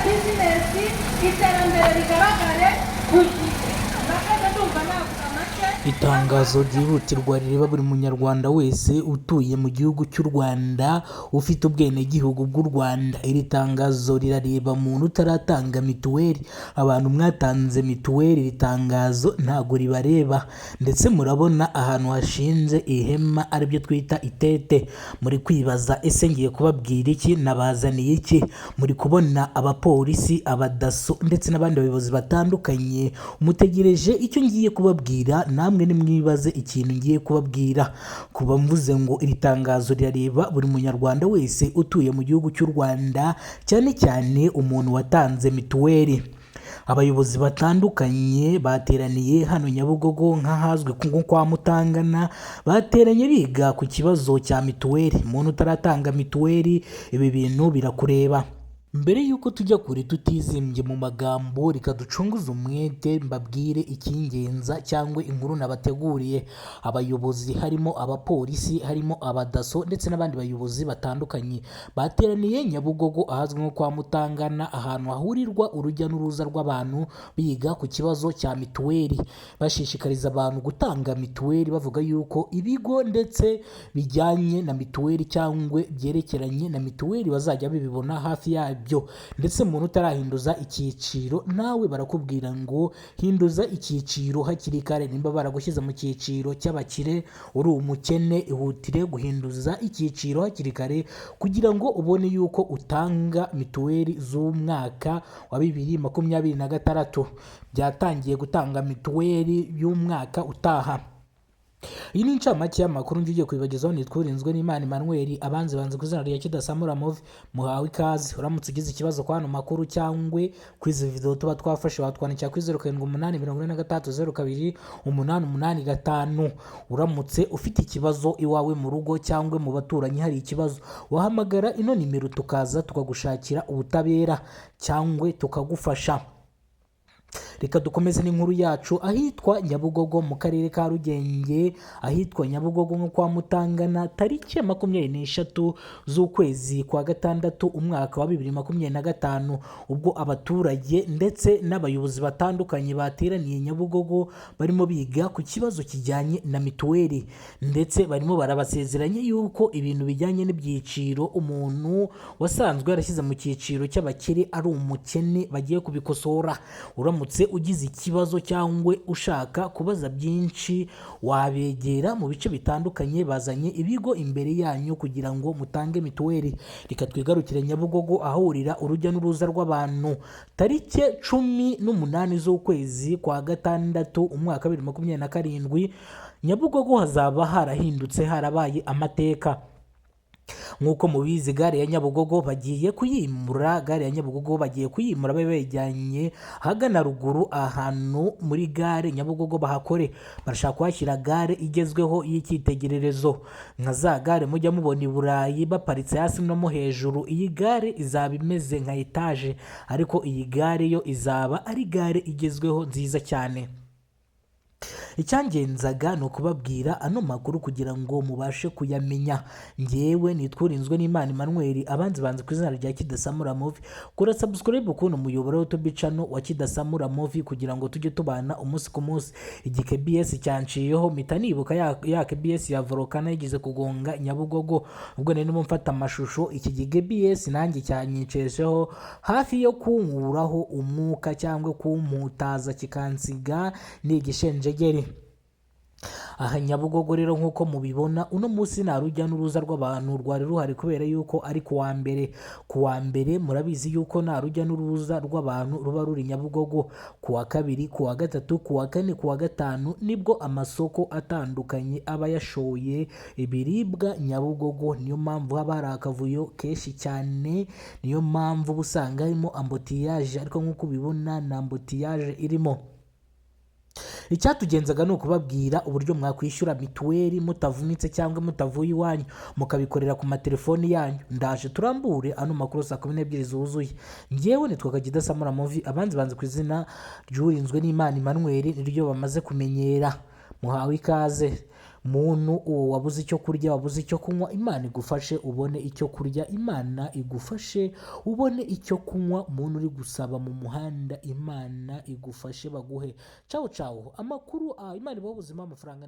Bizinesi, iterambere rigaragare ku gihe. Murakoze, ndumva navuga make. Itangazo ryihutirwa rireba buri munyarwanda wese utuye mu gihugu cy'u Rwanda, ufite ubwenegihugu bw'u Rwanda. Iri tangazo rirareba muntu utaratanga mituweli. Abantu mwatanze mituweli, iri tangazo ntago ribareba. Ndetse murabona ahantu hashinze ihema, aribyo twita itete. Muri kwibaza: ese ngiye kubabwira iki? Nabazaniye iki? Muri kubona abapolisi, abadaso ndetse n'abandi bayobozi batandukanye. Mutegereje icyo ngiye kubabwira, namwe nimwibaze ikintu ngiye kubabwira. Kuba mvuze ngo iri tangazo rirareba buri munyarwanda wese utuye mu gihugu cy'u Rwanda, cyane cyane umuntu watanze mituweli. Abayobozi batandukanye bateraniye hano Nyabugogo, nk'ahazwi nko kwa Mutangana. Bateranye biga ku kibazo cya mituweli. Umuntu utaratanga mituweli, ibi bintu birakureba. Mbere y'uko tujya kure tutizimbye mu magambo, reka ducunguze umwete mbabwire icy'ingenza cyangwa inkuru nabateguriye. Abayobozi harimo abapolisi, harimo abadaso ndetse n'abandi bayobozi batandukanye bateraniye Nyabugogo, ahazwi nko kwa Mutangana, ahantu hahurirwa urujya n'uruza rw'abantu, biga ku kibazo cya mituweli, bashishikariza abantu gutanga mituweli, bavuga yuko ibigo ndetse bijyanye na mituweli cyangwa byerekeranye na mituweli bazajya babibona hafi yabyo. Ndetse umuntu utarahinduza icyiciro, nawe barakubwira ngo hinduza icyiciro hakiri kare. Nimba baragushyize mu cyiciro cy'abakire uri umukene, ihutire guhinduza icyiciro hakiri kare kugira ngo ubone yuko utanga mituweli z'umwaka wa 2026. Byatangiye gutanga mituweli y'umwaka utaha. Iyi ni incamake y'amakuru ngiye kubibagezaho. Nitwa Urinzwe n'Imana Emmanuel, abanzi banze ku izina rya Kidasamura Movie. Muhawe ikaze. Uramutse ugize ikibazo kwa hano makuru cyangwa kuri izi video tuba twafashe, watwandikira kuri 0784602885. Uramutse ufite ikibazo iwawe mu rugo cyangwa mu baturanyi hari ikibazo, wahamagara ino nimero tukaza tukagushakira ubutabera cyangwa tukagufasha. Reka dukomeze n'inkuru yacu. Ahitwa Nyabugogo mu karere ka Rugenge, ahitwa Nyabugogo nko kwa Mutangana, tariki ya 23 z'ukwezi kwa gatandatu, umwaka wa 2025, ubwo abaturage ndetse n'abayobozi batandukanye bateraniye Nyabugogo, barimo biga ku kibazo kijyanye na mituweli, ndetse barimo barabasezeranya yuko ibintu bijyanye n'ibyiciro, umuntu wasanzwe yarashyize mu cyiciro cy'abakire ari umukene, bagiye kubikosora. Uramutse ugize ikibazo cyangwa ushaka kubaza byinshi, wabegera mu bice bitandukanye. Bazanye ibigo imbere yanyu kugira ngo mutange mituweli. Reka twigarukire Nyabugogo, ahurira urujya n'uruza rw'abantu, tariki 18 z'ukwezi kwa gatandatu, umwaka wa 2027. Nyabugogo hazaba harahindutse, harabaye amateka. Nk'uko mubizi, gare ya Nyabugogo bagiye kuyimura. Gare ya Nyabugogo bagiye kuyimura, babe bayijyanye ahagana ruguru, ahantu muri gare Nyabugogo bahakore. Barashaka kuhashyira gare igezweho y'icyitegererezo, nka za gare mujya mubona i Burayi baparitse hasi no mo hejuru. Iyi gare izaba imeze nka etaje, ariko iyi gare yo izaba ari gare igezweho nziza cyane. Icyangenzaga ni ukubabwira ano makuru kugira ngo mubashe kuyamenya. Ngewe nitwa Urinzwe n'Imana Emmanuel, abanzi banze ku izina rya Kidasamura Movie. Kora subscribe kuno muyoboro wa YouTube channel wa Kidasamura Movie kugira ngo tujye tubana umunsi ku munsi. Igi KBS cyanciyeho, mpita nibuka ya KBS ya Volcano yigeze kugonga Nyabugogo ubwo nari ndimo mfata amashusho. Iki gi KBS nanjye cyanyicesheho hafi yo kunkuraho umwuka cyangwa kumputaza, kikansiga ni igishenjegeri. Aha Nyabugogo rero, nk'uko mubibona, uno munsi nta rujya n'uruza rw'abantu rwari ruhari kubera yuko ari ku wa mbere. Ku wa mbere murabizi yuko nta rujya n'uruza rw'abantu ruba ruri Nyabugogo. Ku wa kabiri, ku wa gatatu, ku wa kane, ku wa gatanu nibwo amasoko atandukanye aba yashoye ibiribwa Nyabugogo. Niyo mpamvu haba hari akavuyo kenshi cyane, niyo mpamvu uba usanga harimo embouteillage, ariko nk'uko ubibona nta embouteillage irimo. Icyatugenzaga ni ukubabwira uburyo mwakwishyura mituweli mutavunitse cyangwa mutavuye iwanyu, mukabikorera ku matelefoni yanyu. Ndaje turambure ano makuru saa 12 zuzuye. Ngewe nitwa Kagidasamura Movie, abanzi banze ku izina ry'Urinzwe n'Imana Emmanuel, niryo bamaze kumenyera. Muhawe ikaze. Muntu uwo wabuze icyo kurya, wabuze icyo kunywa, Imana igufashe ubone icyo kurya, Imana igufashe ubone icyo kunywa. Muntu uri gusaba mu muhanda, Imana igufashe baguhe. Cawu cawu. Amakuru, Imana ibahe ubuzima, amafaranga.